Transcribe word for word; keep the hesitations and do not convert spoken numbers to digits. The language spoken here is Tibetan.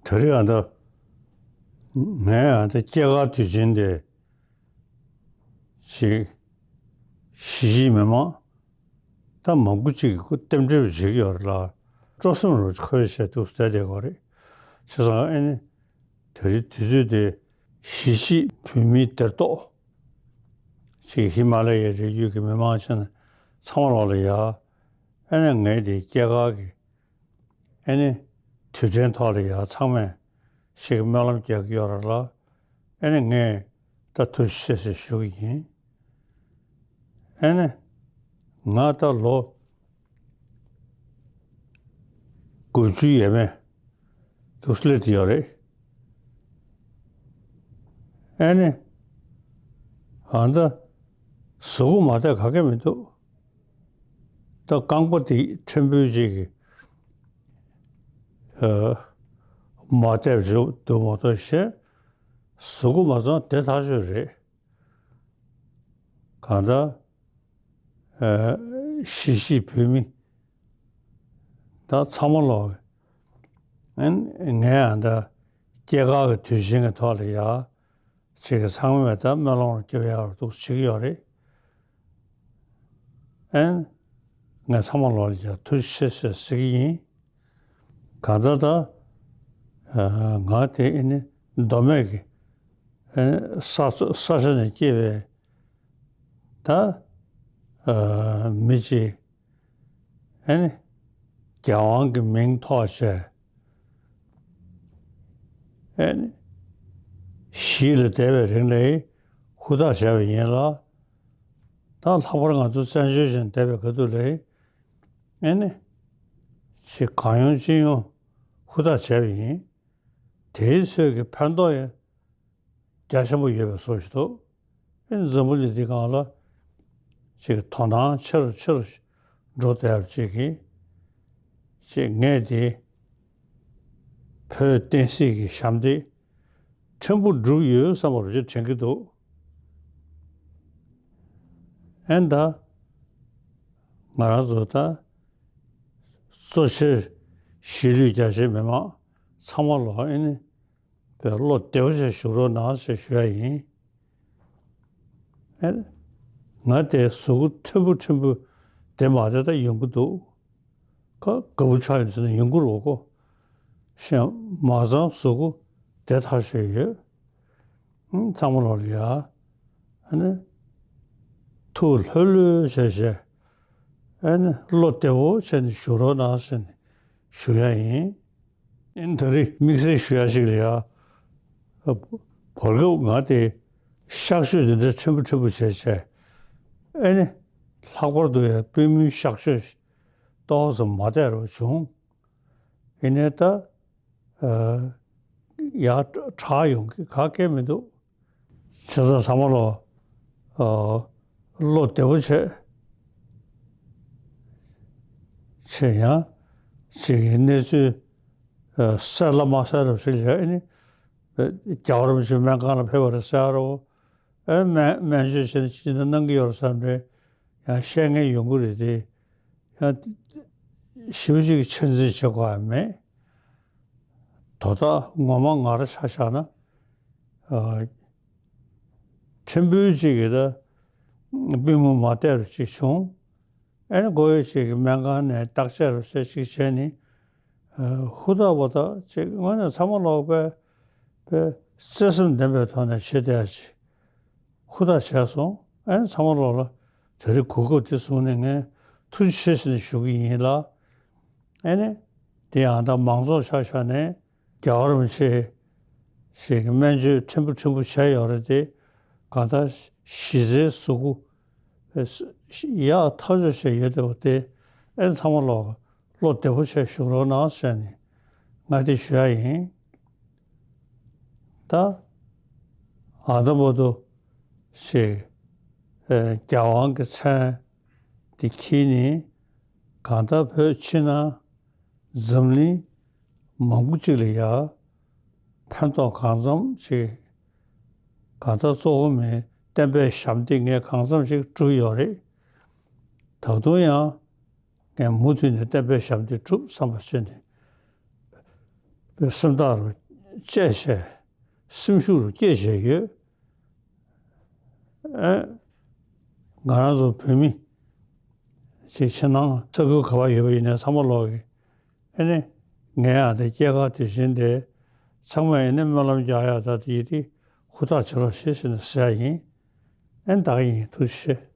ད་རེས་ཨ་ད་ངས་ཨ་ད་སྐྱེས་སྐར་དུས་ཆེན་དེ་ཅིག་གཞིས་བྱེས་མི་མང་ད་མང་པོ་ཅིག་གིས་རྟེན་འབྲེལ་བྱེད་ཀྱི་ཡོད་རེད་ལ། སྤྲོ་སེམས་རུ་འཁོལ་བྱས་འདུག་བསྡད་བསྡད་ཀྱི་རེད། བྱས་ཙང་ཨ་ནི་ད་རེས་དུས་ཚོད་དེ་གཞིས་བྱེས་བོད་མིའི་སྡེར་གཏོགས་ཅིག་ཧི་མ་ལ་ཡའི་རི་རྒྱུད་ཀྱི་མི་མང་ཆེན་ཚང་མ་ལོག་ལ་ཡ། ཨ་ནི་ངས་དེ་སྐྱེས་སྐར་གྱི་ཨ་ནི་དུས་དྲན་ཐོག་ལ་ཡ་ཚང་མས་ཞིག་སྨོན་ལམ་རྒྱག་གི་ཡོད་རེད་ལ། ཨ་ནི་ངས་ད་ཐུགས་རྗེ་ཆེ་ཞེས་ཞུ་གི་ཡིན། ཨ་ནི་ང་ད་ལོ་དགུ་བཅུ་ཡས་མས་འདུག་སླེབས་ཡོད་རེད། ཨ་ནི་ཨ་ད་གཟུགས་པོ་མ་བདེ་ག་གེ་མི་འདུག་ད་རྐང་པ་དེ་ཕྲན་བུ་ཅིག་གིས་ཨ་མ་བདེ་བ་འདུག་མ་གཏོགས་ཤེས། གཟུགས་པོ་མ་ཚང་བདེ་ཐག་ཆོད་རེད། གང་ལྟར་ཨ་གཞིས་བྱེས་བོད་མི་ད་ཚང་མ་ལོག་ཨ་ངས་ཨ་ད་སྐྱེས་སྐར་གྱི་དུས་ཆེན་གྱི་ཐོག་ལ་ཡ་ཅིག་གི་ཚང་མས་ད་སྨོན་ལམ་རྒྱབ་ཡག་འདུག་བྱེད་ཀྱི་ཡོད་རེད། ཨན། ངས་ཚང་མ་ལོག་ལ་ཡ་ཐུགས་རྗེ་ཆེ་ཞེས་ཟེར་གྱི་ཡིན། གང་ལྟར་ད་ཨ་ང་དེ་ཨ་ནི་མདོ་སྨད་ཀྱི་ཨ་ནི་ས་ས་ཆ་ནས་སྐྱེས་པའི་ད་ཨ་མི་གཅིག་ཨ་ནི་རྒྱལ་དབང་གི་མིང་ཐོགས་བྱས་ཨ་ནི་གཞིས་ལ་བསྡད་པའི་རིང་ལ་ཧུར་ཐག་བྱས་པ་ཡིན་ལ། ད་ལྷག་པར་ང་ཚོ་བཙན་བྱོལ་ཞིག་བསྡད་པའི་ཁ་ཐུག་ལ་ཨ་ནི་ཅིག་གང་ཡོང་ཅི་ཡོང་ཧུར་ཐག་བྱས་པ་ཡིན། དེའི་ཚོད་ཀྱི་ཕན་ཐོགས་ཡང་རྒྱ་ཆེན་པོ་ཡོད་པའི་བཟོ་ཞིག་འདུག་ཨེ་འཛམ་བུ་གླིང་འདི་སྒང་ལ་ཅིག་དོ་སྣང་ཆེ་རུ་ཆེ་རུ་འགྲོ་བསྡད་པ་ཅིག་གིས་ཅིག་ངས་དེ་བོད་བསྟན་སྲིད་ཀྱི་ཞབས་འདེགས་ཕྲན་བུ་བསྒྲུབས་ཡོད་བསམ་པ་རུ་ཅིག་དྲན་གྱི་འདུག་ཨེ་ད་ང་རང་ཚོ་ད་གཙོ་ཆེར་གཞིས་ལུས་རྒྱ་ཆེའི་མི་མང་ཚང་མ་ལོག་ཨེ་ནི་བློ་བདེ་བོ་བྱས་བཞུགས་རོགས་གནང་ཞེས་ཞུ་ཡ་ཡིན། ཨེ། ང་དེ་གཟུགས་པོ་ཕྲན་བུ་ཕྲན་བུ་བདེ་མ་བདེ་ད་ཡོང་གི་འདུག་ཁ་དགའ་པོ་ཆགས་ཡོང་ཟེར་ན་ཡོང་གི་རེད་གོ། གཞན་མ་ཚང་གཟུགས་པོ་བདེ་ཐག་ཆོད་ཡོད། ཨང་། ཚང་མ་ལོག་ལ་ཡ། ཨ་ནི། ཐུགས་ལྷོད་ལྷོད་བྱས་བྱས། ཨ་ནི་བློ་བདེ་བོ་བྱས་ནས་བཞུགས་རོགས་གནང་ཟེར་ནས་ཞུ་ཡ་ཡིན། ཨིན། ད་རེས་དམིགས་བསལ་ཞུ་ཡ་ཞིག་ལ་ཡ། བར་སྐབས་ང་དེ་གཤག་བཅོས་འདི་འདྲ་ཕྲན་བུ་ཕྲན་བུ་བྱས་བྱས། ཨེ་ནི། ལྷག་པར་དུ་ཡ་པུས་མོའི་གཤག་བཅོས་ཏོག་ཙམ་མ་བདེ་རུ་བྱུང་། ཡིན་ནའི་ད། ཨ། ཡ་དྲག་ཡོང་གི་ག་གེ་མི་འདུག་བྱས་ཙང་ཚང་མ་ལོག་ཨ། བློ་བདེ་པོ་བྱས། བྱས་ཡང་ཅིག་གི་གནས་ཚུལ་ཨ། གསལ་ལ་མ་གསལ་རབས་ཤིག་ལ་ཨ་ནི། རྒྱལ་བ་རིན་པོ་ཆེ་སྨན་ཁང་ལ་ཕེབས་པ་རེད་ཟེར་རོ། ཨ། སྨན་སྨན་བཅོས་བྱས་ནས་ཅི་འདྲ་གནང་གི་ཡོད་རེད་བསམ་འདྲ་ཡང་བཤད་མཁན་ཡོང་གི་རེད་དེ། ཡང་ཞེ་པོ་ཅིག་གི་ཆ་འཛིན་བྱེད་དགོས་ཡ་མེད། དོ་བདག་ངོ་མ་ང་རང་ཆ་བཞག་ན། ཨ། ཕྲན་བུ་ཅིག་གིས་ད་པུས་མོ་མ་བདེ་རུ་ཅིག་བྱུང་། ཨ་ནི་མགོ་ཡོད་ཅིག་གིས་སྨན་ཁང་ནས་བརྟག་དཔྱད་རུ་བྱས་ཅིག་བྱས་ནས། ཨ། ཧུར་ཐག་པ་ཐག་ཅིག་དངོས་གནས་ཚང་མ་ལོག་པའི་པའི་བརྩེ་སེམས་ལྡན་པའི་ཐོག་ནས་བྱེད་བསྡད་ཡ་ཅིག་ཧུར་ཐག་བྱས་སོང་། ཨ་ནི་ཚང་མ་ལོག་ལ་དེ་རིང་གོ་སྐབས་དེ་བཟུང་ནས་ངས་ཐུགས་རྗེ་ཆེ་ཟེར་ནས་ཞུ་གི་ཡིན་ལ། ཨ་ནི། དེ་ཡང་ད་མང་ཚོགས་ཆ་བཞག་ནས་རྒྱལ་བ་རིན་པོ་ཆེ་ཞིག་གི་སྨན་བཅོས་ཕྲན་བུ་ཕྲན་བུ་བྱས་ཡོད་རེད་དེ། གང་ལྟར་གཞི་རྩའི་གཟུགས་པོ་ཡག་ཐག་ཆོད་བྱས་ཡོད་བསྡད་པ་དེ་ཨ་ནི་ཚང་མ་ལོག་བློ་བདེ་པོ་བྱས་བཞུགས་རོགས་གནང་ཟེར་ནས་ང་དེ་ཞུ་ཡ་ཡིན། ད་ཨ་ད་བར་དུ་ཞིག་ཨ། རྒྱལ་དབང་གི་མཚན་དེ་འཁྱེར་ནས་གང་ལྟར་བོད་ཕྱི་ནང་འཛམ་གླིང་མང་པོ་ཅིག་ལ་ཡ་ཕན་ཐོགས་གང་འཚམ་ཅིག་གང་ལྟར་གཙོ་བོ་མིའི་བསྟན་པའི་ཞབས་འདེགས་ངས་གང་འཚམ་ཅིག་བསྒྲུབས་ཡོད་རེད། ད་དུང་ཡང་ངས་མུ་མཐུད་ནས་བསྟན་པའི་ཞབས་འདེགས་བསྒྲུབ་བསམ་པ་བྱས་ནས། པའི་སེམས་ཐག་རུ་བཅད་བྱས། སེམས་ཤུགས་རུ་བསྐྱེད་བྱས་ཡོད། ཨེ། ང་རང་ཚོ་བོད་མི་ཅིག་ཕྱི་ནང་ས་ཁུལ་ག་པར་ཡོད་པ་ཡིན་ནའི་ཚང་མ་ལོག་གི། ཨེ་ནི། ངས་ཡང་དེ་སྐྱེས་སྐར་དུས་ཆེན་དེ་ཚང་མས་ཨེ་ནི་སྨོན་ལམ་རྒྱག་ཡག་ད་དེ་ཡིན་དེ་ཧུར་ཐག་བྱེད་རོགས་ཞེས་ཟེར་ནས་ཟེར་ཡ་ཡིན། ཨེ་ནི་ད་ག་ཡིན། ཐུགས་རྗེ་ཆེ།